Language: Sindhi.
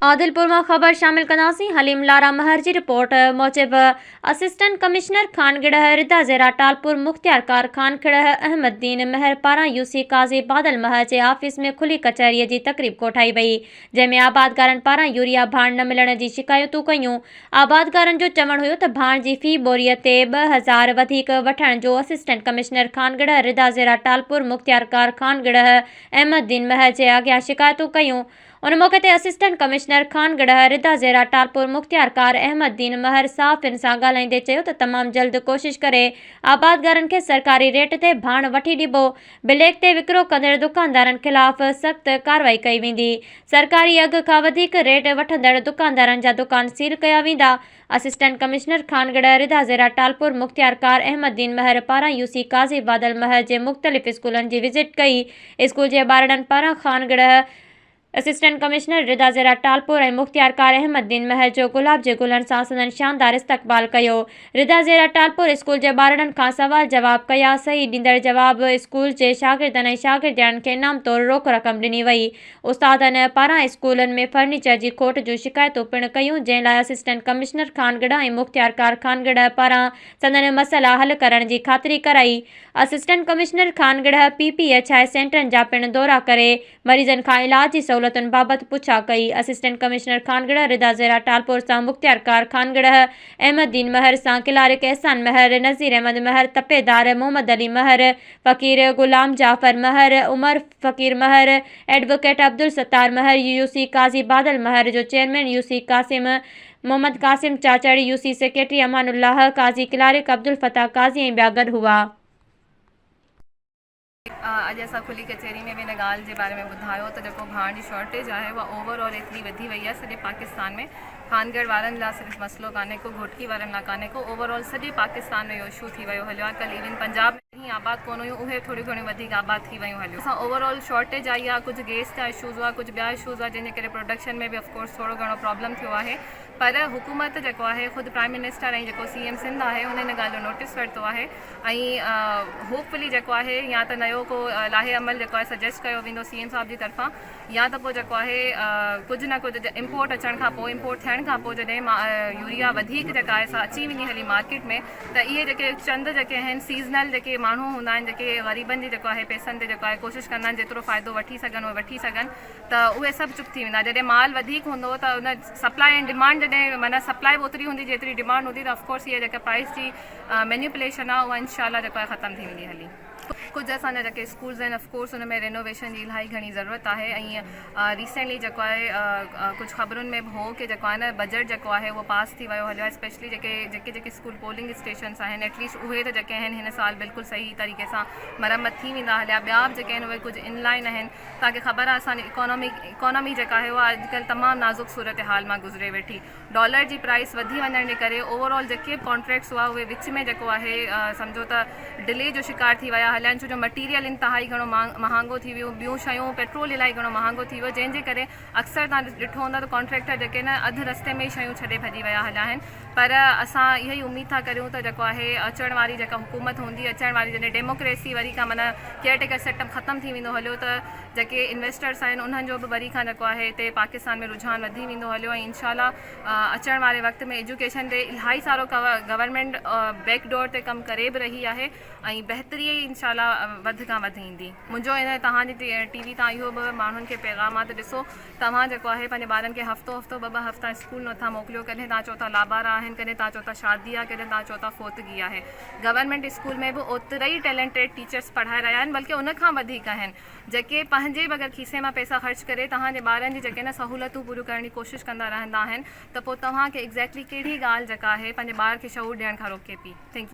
عادلپور مان خبر شامل ڪنداسين حليم لارا مهر جي رپورٽ موجب اسسٽنٽ ڪمشنر خانڳڙهه ردا زهرا ٽالپور مختيارڪار خانکڙهه احمد دين مهر پاران يوسي قاضي بادل مهر جي آفيس ۾ کلي ڪچهري جي تقريب ڪوٺائي وئي جنهن ۾ آبادگارن پاران يوريا ڀاڻ نه ملڻ جي شڪايتون ڪيون آبادگارن جو چوڻ هيو ته ڀاڻ جي في ٻوري تي 2000 وڌيڪ وٺڻ جو اسسٽنٽ ڪمشنر خانڳڙهه ردا زهرا ٽالپور مختيارڪار خانڳڙهه احمد دين مهر جي اڳيان شڪايتون ڪيون ان موقعي تي اسسٽنٽ ڪمشنر خانڳڙهه ردا زهرا ٽالپور مختيارڪار احمد دين مهر صحافين سان ڳالهائيندي چيو ته تمام جلد ڪوشش ڪري آبادگارن کي سرڪاري ريٽ تي ڀاڻ وٺي ڏبو، بليڪ تي وڪرو ڪندڙ دڪاندارن خلاف سخت ڪارروائي ڪئي ويندي، سرڪاري اگهه کان وڌيڪ ريٽ وٺندڙ دڪاندارن جا دڪان سيل ڪيا ويندا، اسسٽنٽ ڪمشنر خانڳڙهه ردا زهرا ٽالپور مختيارڪار احمد دين مهر پاران يوسي قاضي بادل مهر جي مختلف اسڪولن جي وزٽ ڪئي، اسڪول جي ٻارڙن پاران خانڳڙهه اسسٽنٽ ڪمشنر ردا زهرا ٽالپور ۽ مختيارڪار احمد دين مهر جو گلاب جي گلن سان سندن شاندار استقبال ڪيو. ردا زهرا ٽالپور اسڪول جي ٻارڙن کان سوال جواب ڪيا، صحيح ڏيندڙ جواب اسڪول جي شاگردن ۽ شاگردياڻين کي انعام طور روڪ رقم ڏني وئي. استادن پاران اسڪولن ۾ فرنيچر جي کوٽ جون شڪايتون پڻ ڪيون، جنهن لاء اسسٽنٽ ڪمشنر خانڳڙهه ۽ مختيارڪار خانڳڙهه پاران سندن مسئلا حل ڪرڻ جي خاطري ڪرائي. Assistant commissioner Khangarh P P H I سينٽرن جا پڻ دورا ڪري مريضن کان علاج جي سهولتن بابت پڇا ڪئي. اسسٽنٽ ڪمشنر خانڳڙهه رضا زهرا ٽالپور سان مختيارڪار خانڳڙهه احمد دين مهر سان ڪلارڪ احسان مهر، نذير احمد مهر، تپيدار محمد علي مهر، فقير غلام جعفر مهر، عمر فقير مهر، ايڊووڪيٽ عبدالستار مهر، يو سي قاضي بادل مهر جو chairman U C Qasim Muhammad Qasim Chachar, U C secretary Amanullah Qazi, clerk Abdul Fattah Qazi ۽ ٻيا گڏ هئا. اڄ اسان کلي ڪچهري ۾ به ان ڳالهه جي باري ۾ ٻڌايو ته جيڪو ڀاڻ جي شارٽيج آهي اها اوور آل ايتري وڌي وئي آهي سڄي پاڪستان ۾ خانڳڙهه وارن لاء صرف مسئلو ڪانهي ڪو گهوٽڪي وارن لاء ڪانهي ڪو اوور آل سڄي پاڪستان ۾ اهو اشو ٿي ويو هليو آهي ڪل ايون پنجاب ۾ هي آباد ڪونه هيون اهي ٿوريون گهڻيون وڌيڪ آباد ٿي ويون هليون اسان اوور آل شارٽيج آئي آهي ڪجهه گيس جا اشوز هئا ڪجهه ٻيا اشوز هئا جنهن جي ڪري پروڊڪشن ۾ به آف ڪورس ٿورو گهڻو پرابلم ٿيو آهي پر حڪومت جيڪو آهي خود پرائم منسٽر ۽ جيڪو سي ايم سنڌ آهي ان ان ڳالهه جو نوٽيس ورتو آهي ۽ هوپ فلي جيڪو آهي يا ته نيو ڪو لاهي عمل جيڪو آهي سجيسٽ ڪيو ويندو سي ايم صاحب جي طرفان يا ته پوء جيڪو آهي ڪجهه نه ڪجهه امپورٽ اچڻ کان پوء امپورٽ ٿيڻ کان پوء جڏهن يوريا وڌيڪ جيڪا آهي سا اچي ويندي هلي مارڪيٽ ۾ ته اهي جيڪي چند جيڪي آهن سيزنل جيڪي ماڻهو هوندا آهن جيڪي غريبن جي جيڪو آهي پئسن تي جيڪو آهي ڪوشش ڪندا آهن جيترو فائدو وٺي سگهن اهي وٺي سگهن ته اهي سڀ چپ ٿي ويندا جڏهن مال وڌيڪ هوندو ته ان سپلاء ۽ ڊمانڊ جڏهن معنيٰ سپلاء به اوتري هوندي جيتري ڊمانڊ هوندي ته آفڪورس هيء جيڪا پرائس جي مينيپوليشن آهي اها انشاء الله جيڪو آهي ختم ٿي ويندي هلي. ڪجهه اسان جا جيڪي اسڪولز آهن آفڪورس ان ۾ رينوويشن جي الاهي گهڻي ضرورت آهي ۽ ريسينٽلي جيڪو آهي ڪجهه خبرن ۾ به هو ڪي جيڪو آهي نه بجيٽ جيڪو آهي اهو پاس ٿي ويو هليو آهي اسپيشلي جيڪي جيڪي جيڪي اسڪول پولنگ اسٽيشنس آهن ايٽليسٽ اهي ته جيڪي آهن هن سال بلڪل صحيح طريقي سان مرمت ٿي ويندا هليا ٻيا به جيڪي آهن اهي ڪجهه ان لائن آهن توهان کي خبر آهي اسان جي اڪانامي اڪانامي جيڪا آهي اها اڄڪلهه تمام نازڪ صورتحال مان گذري ويٺي ڊالر جي پرائس وڌي وڃڻ جي ڪري اوور آل جيڪي به ڪانٽريڪٽس هئا اهي وچ ۾ جيڪو آهي سمجهو ته ڊلي جو شڪار ٿي ويا هليا آهن ڇو جو مٽيريل انتهائي گهڻو مهانگو ٿي ويو ٻيون شيون پيٽرول الاهي گهڻو مهانگو ٿي ويو جنهن جي ڪري اڪثر توهان ڏٺو هوندو ته ڪانٽريڪٽر جيڪي نه اڌ رستي ۾ ئي شيون ڇڏي ڀڄي ويا هليا آهن پر اسان اها ئي اميد ٿا ڪريون ته جيڪو آهي اچڻ واري جيڪا حڪومت هوندي اچڻ واري جڏهن ڊيموڪريسي وري کان معنيٰ ڪيئر ٽيڪر سيٽ اپ ختم ٿي ويندو هليو ته جيڪي انويسٽرس آهن انهن جو به وري کان جيڪو آهي هتي پاڪستان ۾ رجحان وڌي ويندو هليو ۽ انشاء الله اچڻ واري وقت ۾ ايجوڪيشن تي الاهي سارو گورنمينٽ بيڪ ڊور تي ڪم ڪري به رهي آهي ۽ بهتري ئي انشاء الله وڌ کان وڌ ايندي منهنجو ان توهان جي ٽي وي تان اهو به ماڻهن کي پيغام آهي ته ڏسو توهان جيڪو آهي پنهنجي ٻارن کي هفتو هفتو ٻه ٻه هفتا اسڪول نٿا موڪليو ڪڏهن توهان چئو ٿا لابارا آهن ڪڏهن توهان چئو ٿا شادي آهي ڪڏهن توهان چئو ٿا فوتگي آهي گورنمينٽ اسڪول ۾ به اوترا ئي ٽيلنٽيڊ ٽيچرس پڙهائي رهيا آهن بلڪه ان کان وڌيڪ آهن جيڪي پنهنجي بغير کيسي مان پئسا خرچ ڪري توهان جي ٻارن جي جيڪي نه سهولتون پوريون ڪرڻ جي ڪوشش ڪندا رهندا آهن ته پوء توهان کي ايگزيڪٽلي ڪهڙي ڳالهه جيڪا آهي پنهنجي ٻار کي شعور ڏيڻ کان روڪي پئي thank you.